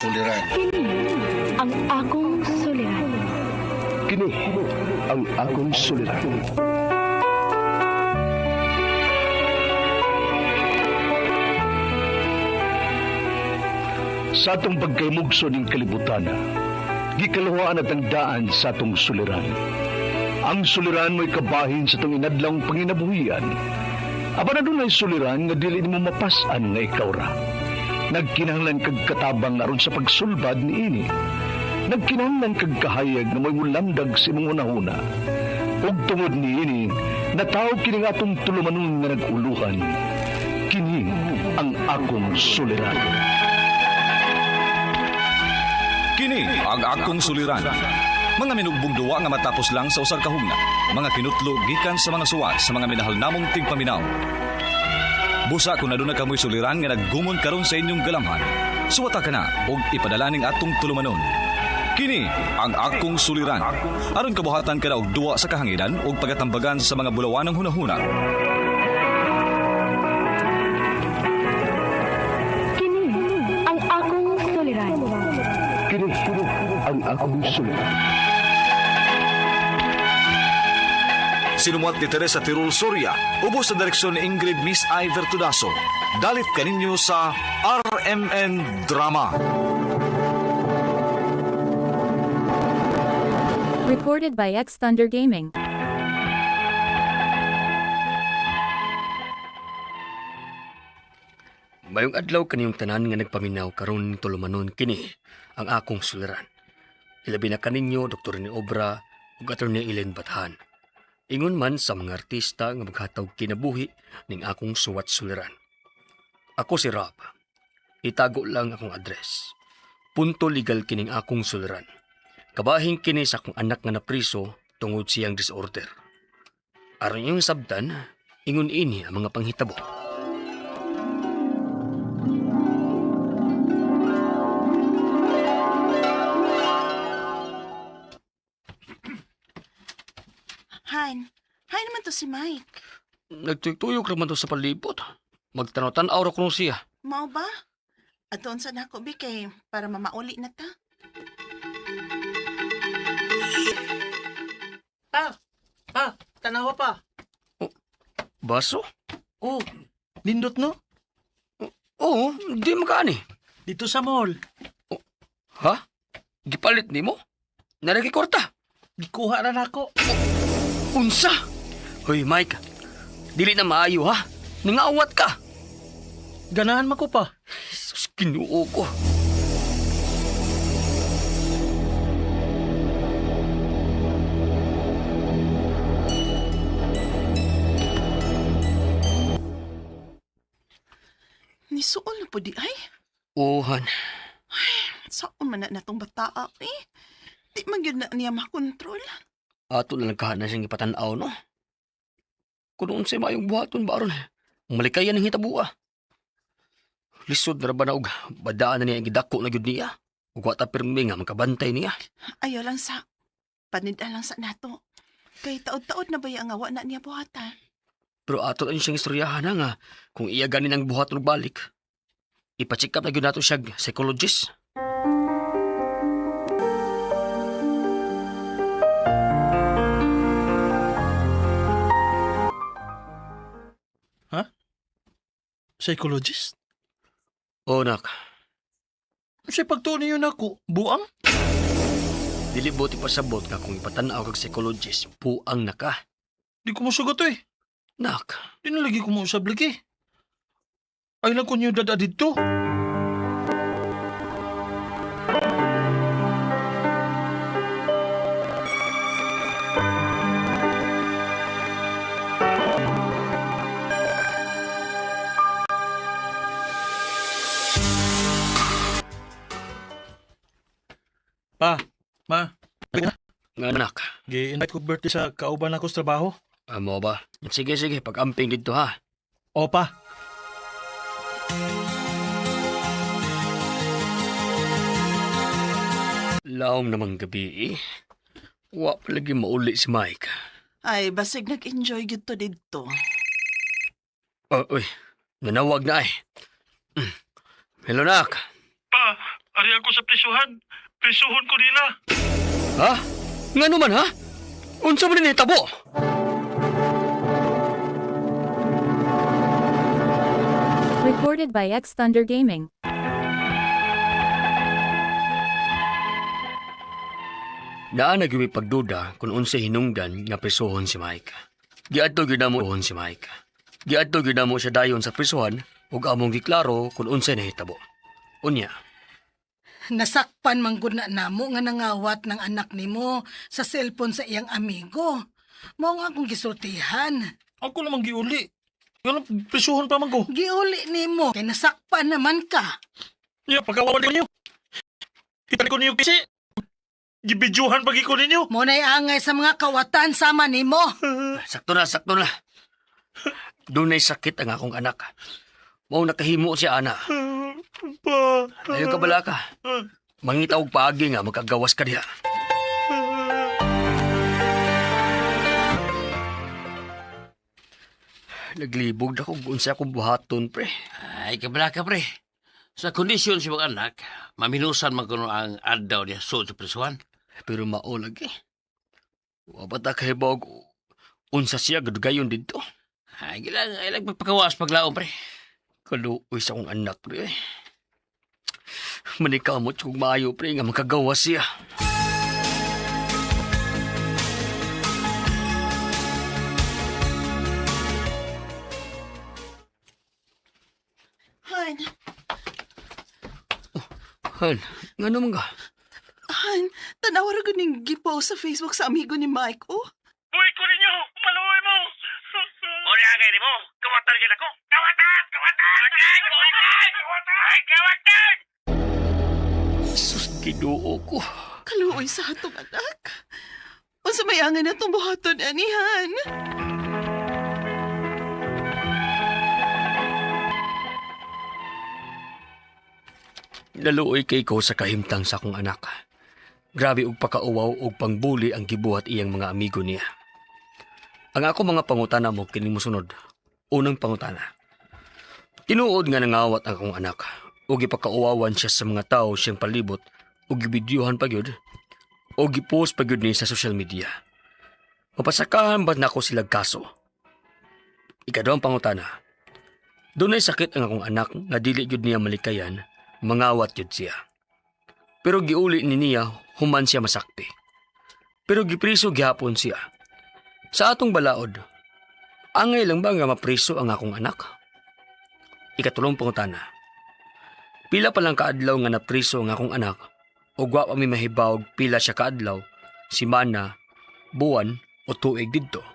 Suliran. Kini ang akong suliran. Kini ang akong suliran. Sa atong pagkaymugso ning kalibutan, gikaluhaan at ang daan sa atong suliran. Ang suliran mo'y kabahin sa atong inadlawng panginabuhian. Apan adunay suliran nga dili nimo mapas-an nga ikaw ra. Nagkinahanglan kag katabang aron sa pagsulbad niini. Nagkinahanglan kag kahayag nga mo'y mulamdag sa imong hunahuna. Ug tungod niini, nataw kini nga atong tulumanon nga nag-uluhan. Kini ang akong suliran. Kini ang akong suliran. Mga minugbong duwa nga matapos lang sa usag kahugna. Mga kinutlo gikan sa mga suwat sa mga minahal namong tigpaminaw. Busa kung aduna kamoy suliran nga naggumon karon sa inyong galamhan. Suwata ka na og ipadala ning atong tulumanon. Kini ang akong suliran. Aron kabuhatan ka na og duwa sa kahanginan ug pagatambagan sa mga bulawanang hunahuna. Kini ang akong suliran. Kini ang akong suliran. Sinumuat ni Teresa Tirul Soria, ubos sa direksyon ni Ingrid Miss I. Vertudaso. Dalit kaninyo sa RMN Drama. Recorded by X Thunder Gaming. Mayong adlaw kaniyong tanan nga nagpaminaw karon tulumanon kini ang akong suliran. Ilabi na kaninyo Dr. ni Obra ug Attorney Ellen Bathan. Ingon man sa mga artista nga maghatag kinabuhi ning akong suwat suliran. Ako si Rob. Itago lang akong address. Punto legal kining akong suliran. Kabahing kini sa akong anak nga napriso tungod siyang disorder. Aron iyong sabtan, ingon ini ang mga panghitabo. Han, hi naman to si Mike. Nagtuyok raman to sa palibot. Magtanaw-tanaw ra kuno siya. Mao ba? Atoon sa nako bi kay para mamauli na ta. Pa, pa, tanawa pa. Baso? Oh, nindot no? Oo, di makaani. Dito sa mall. Ha? Gipalit nimo? Naragi kwarta. Gikuha na nako. Unsa? Hoy Mike, dili na maayo ha. Nangaawat ka. Ganahan man ko pa. Sus, Ginoo ko. Nisuol na po di ay. Ohan, Saon man na natong bataa eh. Di man gyud na niya makontrol. ato na lang kahanan siyang ipatanaw no. Kung unsay maayong buhaton ba aron, malikayan ang hitabua. Lisod na ra ba na og badaan na niya ang gidako na gyud niya. Ug wa ta pirmi nga makabantay niya. Ayaw lang sa panida lang sa nato. Kay taod-taod na ba ang awa na niya buhatan? Pero ato lang siyang istoryahan na nga kung iya ganin ang buhat og balik. Ipa-check up na gyud nato siya og psychologist. Psychologist? O nak, Siya pagtuon niyo nako, buang? dili buti pasabot nga kung ipatan-aw kag psychologist, puang na ka. Di ko mosugot eh. Nak, Di na lagi ko mousab lagi. Ay lang ko niyo dada dito. Pa, ma, nga nak, gi-invite ko birthday sa kauban ako sa trabaho. amo ba? Sige sige, pag-amping dito ha. Opa. Laom namang gabi eh. Wa pa lagi mauli si Mike. Ay, basig nag-enjoy gyud to didto. Oh, uy, nanawag na ay. Hello nak. Pa, Ari ako sa prisuhan. Prisuhon ko nila. Ha? Ngano man ha? Unsa man ni nahitabo? Recorded by X Thunder Gaming. Naa na gyud pagduda kung unsay hinungdan nga prisuhon si Mike. Giadto gyud namo si Mike. Giadto gyud namo siya dayon sa prisuhan ug among giklaro kung unsay nahitabo. Unya, Nasakpan man gud na namo nga nangawat ng anak nimo sa cellphone sa iyang amigo. Mao nga akong gisultihan. Ako namang giuli. Ngano prisuhon pa man ko. Giuli nimo kay nasakpan naman ka. Ya, pagkawawa ninyo. Kita ko ninyo kasi. Gibidyuhan pagi ko ninyo. Mo na'y angay sa mga kawatan sama nimo. sakto na, sakto na. Dunay sakit ang akong anak. Mao nakahimo siya ana. Pa. Ayaw ka bala ka. Mangita og paagi nga makagawas ka diha. Naglibog na ko kung unsa akong buhaton, pre. Ay, kabala ka, pre. Sa kondisyon si mga anak, maminusan man kuno ang adlaw niya suod sa prisuhan. Pero mao lagi. Wa ba ta kahibaw og unsa siya gadugayon didto? Ay, gilang, ay lang pagpakawas paglaom, pre. Kaluoy sa akong anak, pre. Manikamot kog maayo, pre, nga makagawas siya. Han, Han, ngano man ka? Han, tanawa ra gud ning gipost sa Facebook sa amigo ni Mike, oh. Buhay ko ninyo! Maluoy mo! Uri agay ni mo! Kawatan gid ako! Kawatan! Kawatan! Kawatan! Kawatan! Kawatan! Sus, Ginoo ko. Kaluoy sa atong anak. Unsa may angay na itong buhaton ani, Han? Naluoy kay ko sa kahimtang sa akong anak. Grabe og pakauwaw og pangbuli ang gibuhat iyang mga amigo niya. Ang ako mga pangutana mo kini mosunod. Unang pangutana. Tinuod nga nangawat ang akong anak ug gipakauwawan siya sa mga tao siyang palibot ug gibidyuhan pa gyud o gipost pa gyud ni sa social media. Mapasakahan ba nako sila kaso? Ikaduhang pangutana. Dunay sakit ang akong anak nga dili gyud niya malikayan, mangawat gyud siya. Pero giuli ni niya human siya masakti. Pero gipriso gihapon siya. Sa atong balaod, angay lang ba nga mapriso ang akong anak? Ikatulong pangutana. Pila pa lang kaadlaw nga napriso ang akong anak ug wa pa mi mahibawog pila siya kaadlaw, simana, buwan o tuig didto.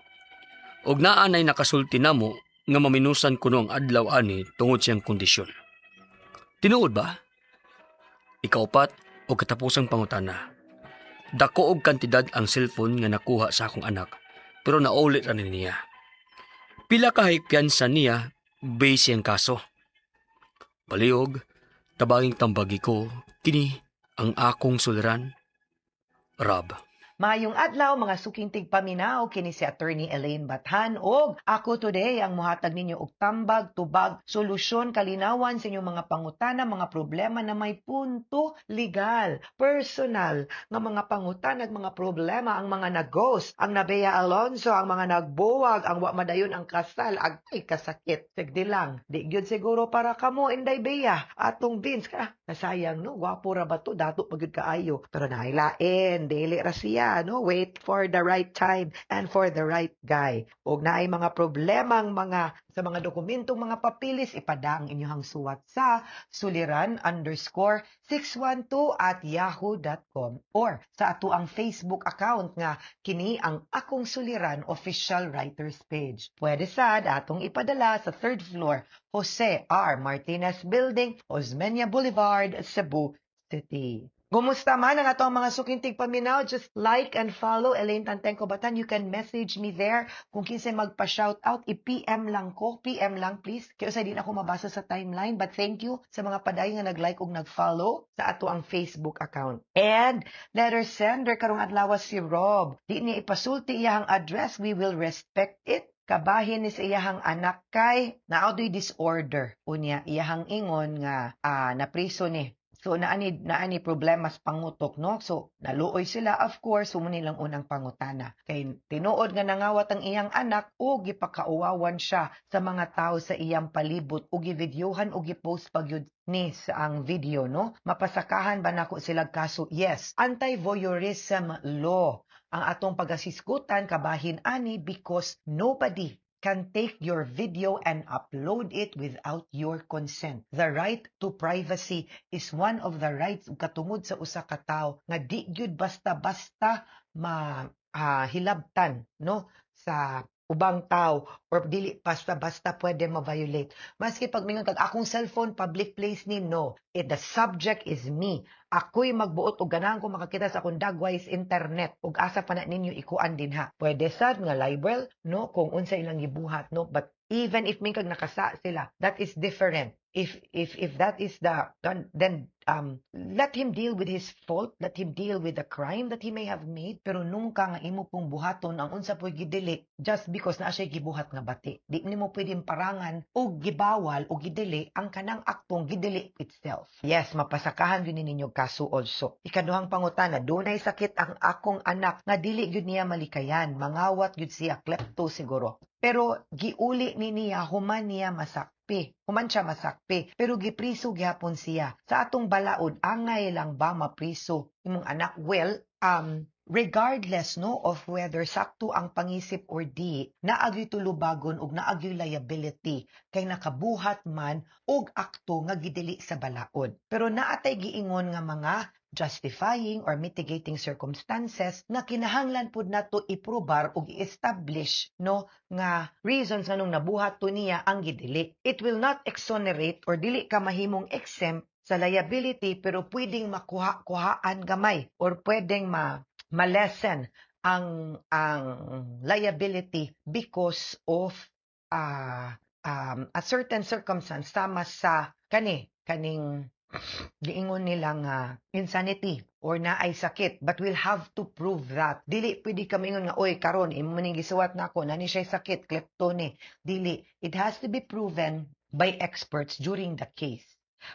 Og naa nay nakasulti namo nga maminusan kuno ang adlaw ani tungod siyang kondisyon. Tinuod ba? Ikaupat o katapusang pangutana. Dako og kantidad ang cellphone nga nakuha sa akong anak pero nauli ra ni niya. Pila ka piyansa niya base ang kaso. Palihog, tabanging tambagi ko kini ang akong suliran. Rob. Maayong adlaw mga suking tigpaminaw, kini si Attorney Elaine Bathan og ako today ang muhatag ninyo og tambag, tubag, solusyon, kalinawan sa inyong mga pangutana, mga problema na may punto legal, personal nga mga pangutana ag mga problema, ang mga nag-ghost, ang Nabea Alonso, ang mga nagbuwag, ang wa madayon ang kasal, ag ay kasakit. Sigdi lang, di gyud siguro para kamo Inday Bea, atong Vince ka. Nasayang no, gwapo ra ba to, dato pa gyud kaayo. Pero nahilain, dili ra siya no, wait for the right time and for the right guy. Og naay mga problemang mga sa mga dokumentong mga papilis, ipada ang inyong suwat sa suliran_612@yahoo.com or sa ato ang Facebook account nga kini ang Akong Suliran Official Writers Page. Pwede sad atong ipadala sa third floor, Jose R. Martinez Building, Osmeña Boulevard, Cebu City. Gumusta man ang atong mga suking tigpaminaw? Just like and follow Elaine Tantengco Batan. You can message me there. Kung kinsay magpa-shout out, i-PM lang ko. PM lang please. Kaya usay din ako mabasa sa timeline. But thank you sa mga padayon nga nag-like ug nag-follow sa ato ang Facebook account. And letter sender karong adlaw si Rob. Di niya ipasulti iyang address. We will respect it. Kabahin ni sa iyahang anak kay naaudoy disorder. Unya, iyahang ingon nga napriso ni. So naani problema sa pangutok, no? So naluoy sila, of course, mao nilang unang pangutana. Kay tinuod nga nangawat ang iyang anak o gipakauwawan siya sa mga tao sa iyang palibot o givideohan o gipost pa gyud ni sa ang video, no? Mapasakahan ba nako sila kaso? Yes. Anti-voyeurism law ang atong pagasiskutan kabahin ani because nobody can take your video and upload it without your consent. The right to privacy is one of the rights ug katungod sa usa ka tawo nga di gyud basta-basta ma hilabtan, no, sa ubang tao or dili basta-basta pwede ma-violate. Maski pag mingon kag akong cellphone, public place ni, no. It, the subject is me. Ako'y magbuot og ganahan ko makakita sa akong dagway sa internet ug asa pa na ninyo ikuan din ha. Pwede sad nga libel, no, kung unsa ilang gibuhat, no, but even if mingkag nakasa sila, that is different. If that is the then let him deal with his fault, let him deal with the crime that he may have made, pero nungka nga imo pong buhaton ang unsa po'y gidili just because naa siya gibuhat nga bati. Di nimo pwedeng parangan og gibawal o gidili ang kanang aktong gidili itself. Yes, mapasakahan gyud ni ninyo kaso also. Ikaduhang pangutana, dunay sakit ang akong anak nga dili gyud niya malikayan, mangawat gyud siya, klepto siguro. Pero giuli ni niya human niya masakpi. Human siya masakpi, pero gipriso gihapon siya. Sa atong balaod, angay lang ba mapriso imong anak? Well, regardless, no, of whether sakto ang pangisip or di, naa gyoy tulubagon ug naa gyoy liability kay nakabuhat man og akto nga gidili sa balaod. Pero naatay giingon nga mga justifying or mitigating circumstances nga kinahanglan pud nato iprobar ug i-establish, no, nga reasons nganong nabuhat to niya ang gidili. It will not exonerate or dili ka mahimong exempt sa liability, pero pwedeng makuha-kuhaan gamay or pwedeng ma ma-lessen ang liability because of a certain circumstance sama sa kani kaning giingon nila nga insanity or naay sakit, but we'll have to prove that. Dili pwede ka moingon nga, "Oy, karon imo ning gisuwat nako, nani siya sakit, klepto ni." Dili, it has to be proven by experts during the case.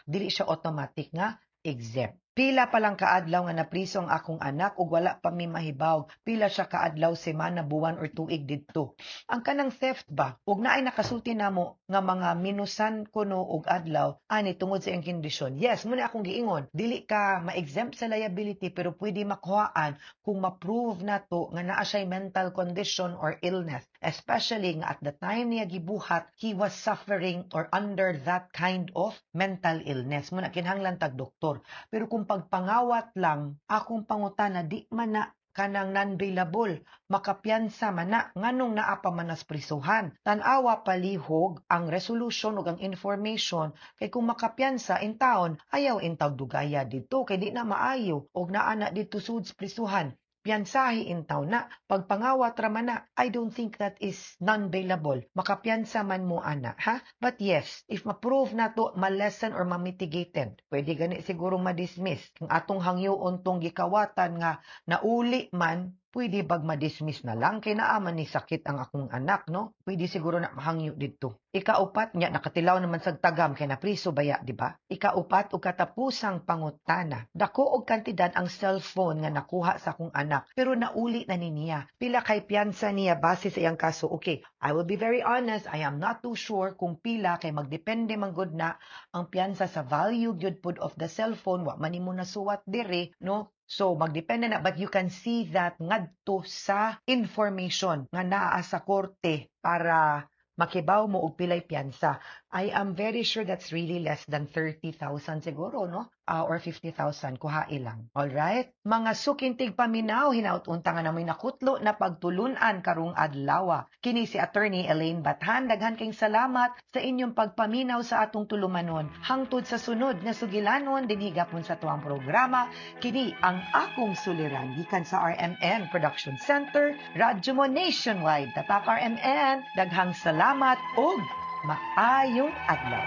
Dili siya automatic nga exempt. Pila pa lang kaadlaw nga napriso ang akong anak ug wala pa mi mahibaw pila siya kaadlaw, semana, buwan or tuig didto? Ang kanang theft ba ug naay nakasulti namo nga mga minusan kuno og adlaw ani tungod sa iyang kondisyon. Yes, mao na akong giingon, dili ka ma-exempt sa liability pero pwede makuhaan kung ma-prove nato nga naa siya'y mental condition or illness, especially nga at the time niya gibuhat, he was suffering or under that kind of mental illness. Mao na kinahanglan tag doktor. Pero kung pagpangawat lang, akong pangutana, di man na kanang non-bailable, makapiyansa man na, nganong naa pa man nas prisuhan? Tan-awa palihog ang resolution ug ang information kay kung makapiyansa in taon, ayaw intawg dugaya didto kay di na maayo og naa na didto sud sa prisuhan. Piyansahi in taon na, pagpangawat ra man na, I don't think that is non-bailable. Makapiyansa man mo ana, ha? But yes, if ma-prove na to, ma-lessen or ma-mitigated, pwede gani siguro ma-dismiss. Kung atong hangyoon tong gikawatan nga nauli man, pwede bag ma-dismiss na lang kay naa man ni sakit ang akong anak, no? Pwede siguro na mahangyo didto. Ikaupat niya, nakatilaw naman sa tagam kay napriso baya, di ba? Ikaupat ug katapusang pangutana. Dako og kantidad ang cellphone nga nakuha sa akong anak, pero nauli na ni niya. Pila kay piyansa niya base sa iyang kaso? Okay, I will be very honest, I am not too sure kung pila kay magdepende man gud na ang piyansa sa value gyud pud of the cellphone, wa man nimo nasuwat diri, no? So magdepende na, but you can see that ngadto sa information nga naa sa korte para makibaw mo og pilay piyansa. I am very sure that's really less than 30,000 siguro, no? Or 50,000, kuhae lang. Alright? Mga suking tigpaminaw, hinaut unta nga namoy nakutlo na pagtulunan karong adlaw. Kini si Attorney Elaine Bathan. Daghan kayong salamat sa inyong pagpaminaw sa atong tulumanon. Hangtod sa sunod nga sugilanon dinhi gapon sa tuang programa, kini ang Akong Suliran gikan sa RMN Production Center, Radyo Mo Nationwide. Tatak RMN, daghang salamat ug maayong adlaw.